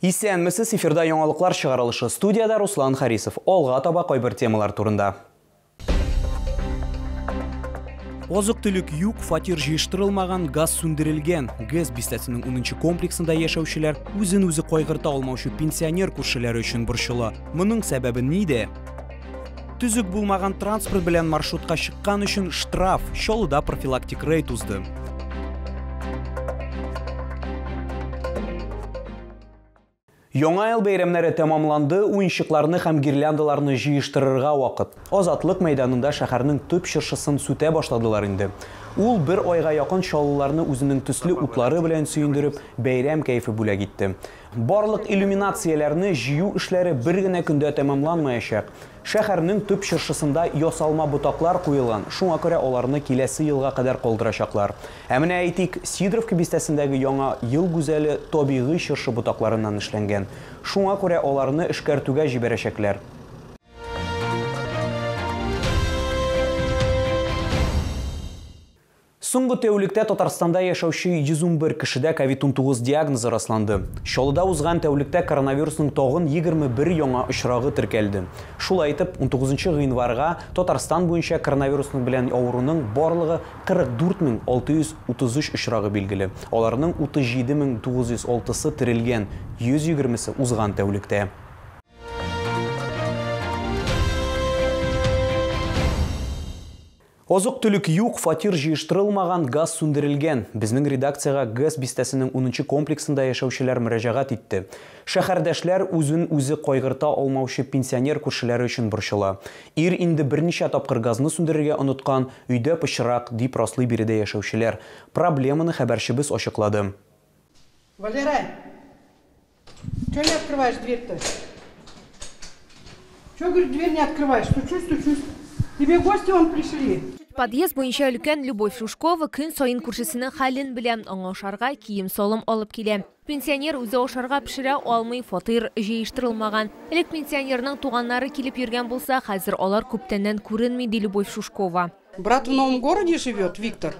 Исәнмесез, эфирда яңалыклар чыгарылышы. Студияда Руслан Харисов. Алга таба кайбер темалар турында. Азык-төлек юк, фатир җыештырылмаган, газ сүндерелгән. ГЭС бистәсенең 10 комплексында яшәүчеләр үзен үзе кайгырта алмаучы пенсионер күршеләре өчен борчыла. Моның сәбәбе нидә? Төзек булмаган транспорт белән маршрутка чыккан өчен штраф. Чаллыда профилактик рейд узды. Яңа ел бәйрәмнәре тәмамланды, уенчыкларны һәм гирляндаларны җыештырырга вакыт. Азатлык мәйданында шәһәрнең төп чыршысын сүтә башладылар инде. Ул бер айга якын чаллыларны үзенең төсле утлары белән сөендереп, бәйрәм кәефе бүләк итте. Барлык иллюминацияләрне җыю эшләре бер генә көндә тәмамланмаячак. Шәһәрнең төп чыршысында ясалма ботаклар куелган, шуңа күрә аларны киләсе елга кадәр калдырачаклар. Ә менә әйтик, Сидоровка бистәсендәге яңа ел гүзәле табигый чыршы ботакларыннан эшләнгән. Шуңа күрә аларны эшкәртүгә җибәрәчәкләр. Соңгы тәүлектә Татарстанда яшәүче 111 кешедә COVID-19 диагнозы расланды. Чаллыда узган тәүлектә коронавирусның тагын 21 яңа очрагы теркәлде. Шулай итеп, 19 гыйнварга Татарстан буенча коронавирусның белән авыруның барлыгы 44633 очрагы билгеле. Аларның 37906-сы терелгән, 120-се узган тәүлектә. Азык-төлек юк, фатир җыештырылмаган, газ сүндерелгән. Безнең редакциягә ГЭС бистәсенең 10 комплексында яшәүчеләр мөрәҗәгать итте. Шәһәрдәшләр үзен үзе кайгырта алмаучы пенсионер күршеләре өчен борчыла. Ир инде берничә тапкыр газны сүндерергә оныткан, өйдә пычрак, дип раслый биредә яшәүчеләр. Проблеманы хәбәрчебез ачыклады. Валера, что не открываешь дверь-то? Что, говорит, дверь не открываешь? Стучусь, стучусь. Тебе гости вон пришли. Подъезд буенча өлкән Любовь Шушкова көн саен күршесенең хәлен белә, аңа ашарга кием-салым алып килә. Пенсионер үзе ашарга пешерә алмый, фатир җыештырылмаган. Элек пенсионерның туганнары килеп йөргән булса, хәзер алар күптәннән күренми, ди Любовь Шушкова. Брат в новом городе живет, Виктор.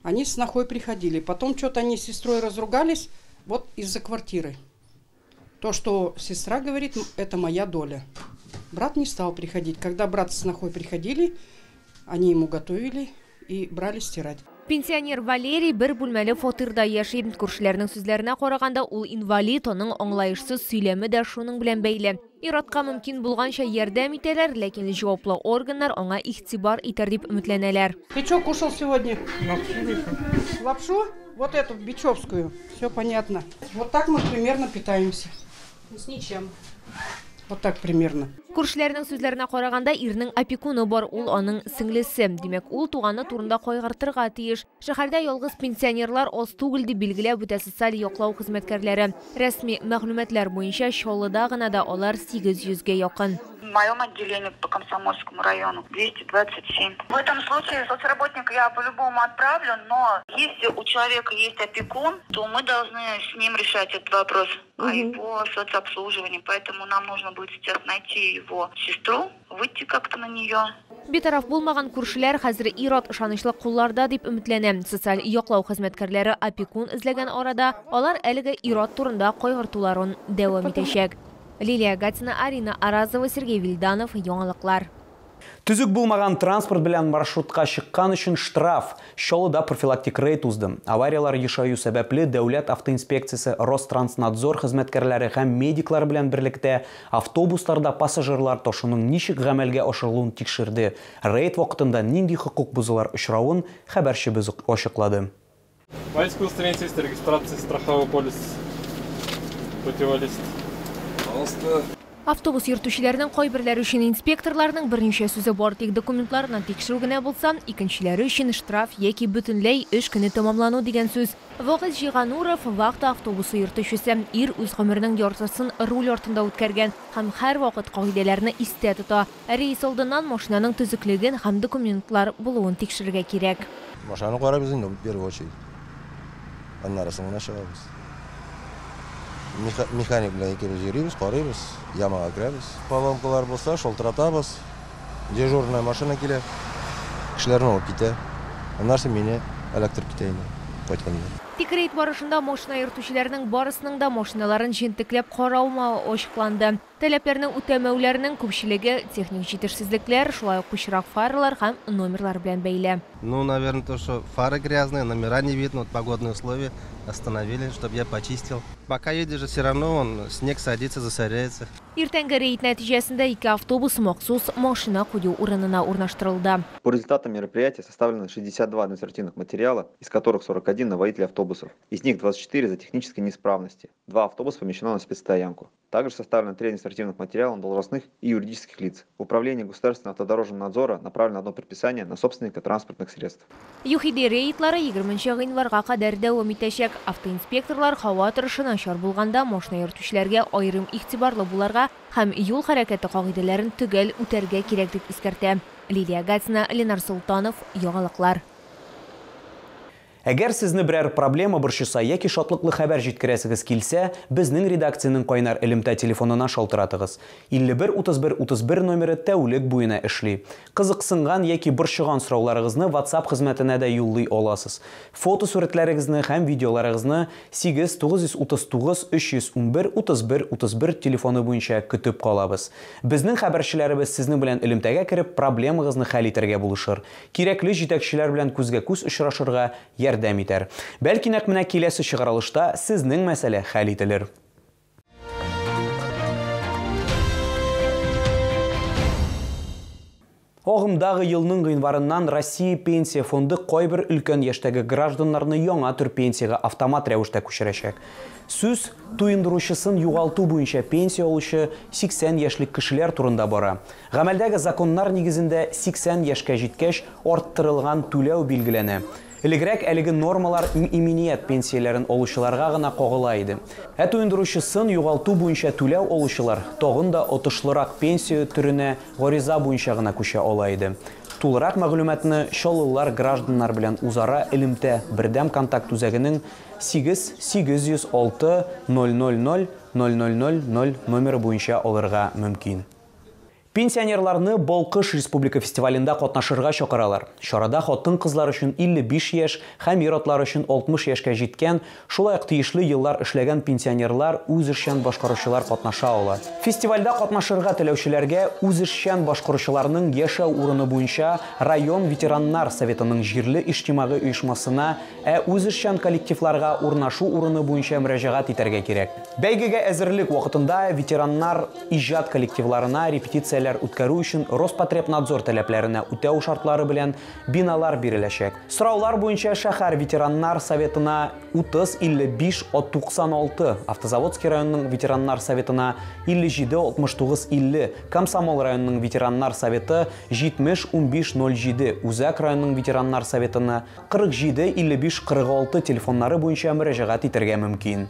Они с снохой приходили. Потом что-то они с сестрой разругались, вот из-за квартиры. То, что сестра говорит, это моя доля. Брат не стал приходить. Когда брат с снохой приходили, они ему готовили и брали стирать. Пенсионер Валерий бер бүлмәле фатирда яши. Күршеләрнең сүзләренә караганда, ул инвалид, аның аңлаешсыз сөйләме дә шуның белән бәйле. Ир-атка мөмкин булганча ярдәм итәләр, ләкин җаваплы органнар аңа игътибар итәр дип өметләнәләр. Ты что кушал сегодня? Лапшу? Вот эту, бичевскую. Все понятно. Вот так мы примерно питаемся. С ничем. Вот так примерно. Күршеләрнең сүзләренә караганда, ирнең опекуны бар, ул аның сеңлесе. Димәк, ул туганы турында кайгыртырга тиеш. Шәһәрдә ялгыз пенсионерлар аз түгел дип билгеләп үтә социаль яклау хезмәткәрләре. Рәсми мәгълүматлар буенча Чаллыда гына да алар 800гә якын. В моем отделении по Комсомольскому району 227. В этом случае соцработника я по-любому отправлю, но если у человека есть опекун, то мы должны с ним решать этот вопрос о его соцобслуживании. Поэтому нам нужно будет сейчас найти его сестру, выйти как-то на нее. Битараф булмаган күршеләр хәзер ир-ат ышанычлы кулларда дип өметләнә. Социаль яклау хезмәткәрләре опекун эзләгән арада алар әлеге ир-ат турында кайгыртуларын дәвам итәчәк. Лилия Гатина, Арина Аразова, Сергей Вильданов, Яңалыклар. Төзек булмаган транспорт белән маршрутка чыккан өчен штраф. Чаллыда профилактик рейд узды. Авариялар ешаю сәбәпле Дәүләт автоинспекциясе Ространснадзор хезмәткәрләре һәм медиклар белән берлектә автобусларда пассажирлар ташуның ничек гамәлгә ашырылуын тикшерде. Рейд вакытында нинди хокук бозулар очравын хәбәрчебез ачыклады. Водительское удостоверение есть, регистрация, страховой полис, путевой лист. Пожалуйста. Автобус йөртүчеләрнең кайберләре өчен инспекторларның берничә сүзе бар, тик документларны тикшерү генә булса, икенчеләре өчен штраф яки бөтенләй эш көне тәмамлану дигән сүз. Вагыз Җигануров вахта автобусы йөртүчесе. Ир үз гомеренең яртысын руль артында үткәргән һәм һәрвакыт кагыйдәләрне истә тота. Рейс алдыннан машинаның төзеклеген һәм документлар булуын тикшерергә кирәк. Машинаны карыйбыз инде, в первую очередь. Аннары соң гына чыгабыз. Механик белән икебез йөрибез, карыйбыз, ямага керәбез. Поломкалар булса, шалтыратабыз. Дежурная машина килә, кешеләрне алып китә. Аннары соң мине эләктереп китә инде кайтканда. Тик рейд барышында машина йөртүчеләрнең барысының да машиналарын җентекләп каралмавы ачыкланды. Таләпләрне үтәмәүләрнең күпчелеге техник җитешсезлекләр, шулай ук пычрак фаралар һәм номерлар белән бәйле. Ну, наверное, то, что фары грязные, номера не видно, вот погодные условия остановили, чтобы я почистил. Пока едешь, все равно он снег садится, засоряется. Иртәнге рейд нәтиҗәсендә ике автобус махсус машина кую урынына урнаштырылды. По результатам мероприятия составлено 62 административных материала, из которых 41 на водителей автобусов. Из них 24 за технические неисправности. 2 автобуса помещено на спецстоянку. Также составлено 3 административных материала на должностных и юридических лиц. В Управление государственного автодорожного надзора направлено одно предписание на собственника транспортных средств. ЮХИДИ рейдлары 20 гыйнварга кадәр дәвам итәчәк. Автоинспекторлар һава торышы начар булганда машина йөртүчеләргә аерым игътибарлы булырга һәм юл хәрәкәте кагыйдәләрен төгәл үтәргә кирәк дип искәртә. Лилия Гатина, Ленар Солтанов, Яңалыклар. Әгәр сезне берәр проблема борчыса яки шатлыклы хәбәр җиткерәсегез килсә, безнең редакциянең кайнар элемтә телефонына шалтыратыгыз. 51 31 31 номеры тәүлек буена эшли. Кызыксынган яки борчыган сорауларыгызны WhatsApp хезмәтенә дә юллый аласыз. Фотосурәтләрегезне һәм видеоларыгызны 8 939 311 31 31 телефоны буенча көтеп калабыз. Безнең хәбәрчеләребез сезнең белән элемтәгә кереп, проблемагызны хәл итәргә булышыр. Кирәкле җитәкчеләр белән күзгә-күз очрашырга ярдәм итәр. Бәлки нәкъ менә киләсе чыгарылышта сезнең мәсьәлә хәл ителер. Агымдагы елның гыйнварыннан Россия пенсия фонды кайбер өлкән яшьтәге гражданнарны яңа төр пенсиягә автомат рәвештә күчерәчәк. Сүз туендыручысын югалту буенча пенсия алучы 80 яшьлек кешеләр турында бара. Гамәлдәге законнар нигезендә 80 яшькә җиткәч арттырылган түләү билгеләнә. Элегрәк әлеге нормалар иминият пенсияләрен алучыларга гына кагыла иде. Ә туендыручысын югалту буенча түләү алучылар тагын да отышлырак пенсия төренә гариза буенча гына күчә ала иде. Тулырак мәгълүматны Чаллылар гражданнар белән үзара элемтә бердәм контакт үзәгенең 8 806 000 00 00 номеры буенча алырга мөмкин. Пенсионерларны Балкыш республика фестивалендә катнашырга чакыралар. Чарада хатын-кызлар өчен 55 яшь һәм ир-атлар өчен 60 яшькә җиткән, шулай ук тиешле еллар эшләгән пенсионерлар, үзешчән башкаручылар катнаша ала. Фестивальдә катнашырга теләүчеләргә үзешчән башкаручыларның яшәү урыны буенча район ветераннар советының җирле иҗтимагый оешмасына, ә үзешчән коллективларга урнашу урыны буенча мөрәҗәгать итәргә кирәк. Бәйгегә әзерлек вакытында ветераннар иҗат коллективларына репетицияләр үткәрү өчен Роспотребнадзор таләпләренә үтәү шартлары белән биналар биреләчәк. Сораулар буенча шәһәр ветераннар советына 30 55 96, Автозаводский районының ветераннар советына 57 69 50, Комсомол районының ветераннар советы 70 15 07, Үзәк районының ветераннар советына 47 55 46 телефоннары буенча мөрәҗәгать итәргә мөмкин.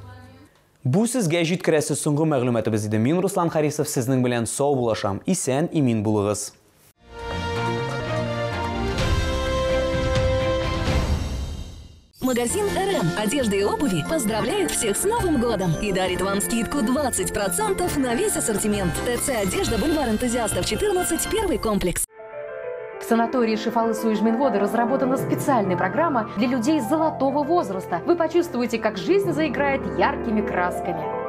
Бу сезгә җиткерәсе соңгы мәгълүматыбыз иде. Мин Руслан Харисов сезнең белән сау булашам. Исән, имин булыгыз. Магазин РМ одежды и обуви поздравляет всех с Новым годом и дарит вам скидку 20% на весь ассортимент. ТЦ «Одежда», бульвар Энтузиастов, 14, первый комплекс. В санатории Шифалы Суижминводы разработана специальная программа для людей золотого возраста. Вы почувствуете, как жизнь заиграет яркими красками.